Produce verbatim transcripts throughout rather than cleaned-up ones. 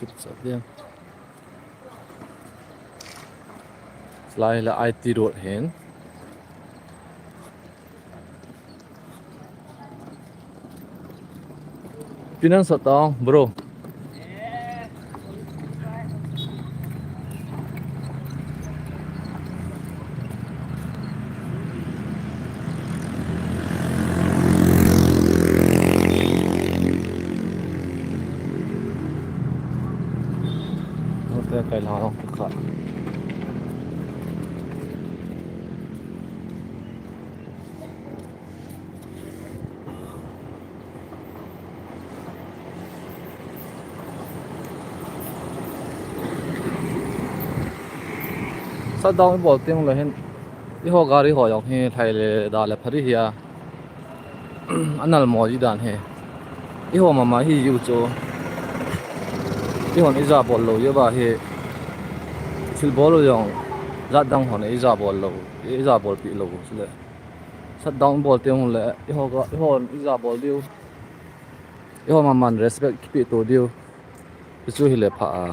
Sa dia. Lai la I T road hin. Finance account, bro. Hotel kai la long ka. Shutdown i bol teng le hin, i ho gari ho jong hi lhai le da le phari hi a, a nal mo ji dan hi. I ho mama hi jiu chu. I hon i ja bol lo jiu va hi. Thil bol lo jong, jat dang hon i ja bol lo, i ja bol pi lo chule. Shutdown bol teng le, i ho ga, i hon i ja bol diu. I ho maman respect kipe to diu. Chu hi le pha a.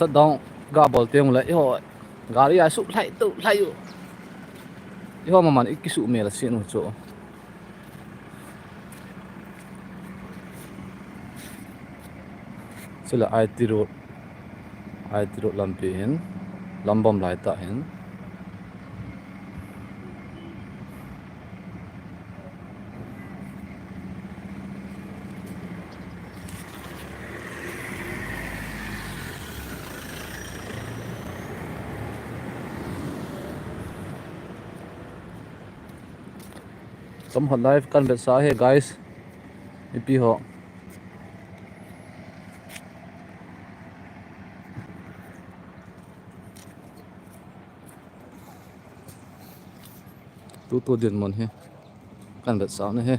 Shutdown ga bol teng le, i ho gari a su lhai tu lhai u. I ho maman i kisu me la sin u chu. Chule I T road, I T road lampi hin, lambom lai ta hin. Kam hot live kan vetsah hi, guys. Mipi ho. Tutu dinmun hi kan vetsah na hi.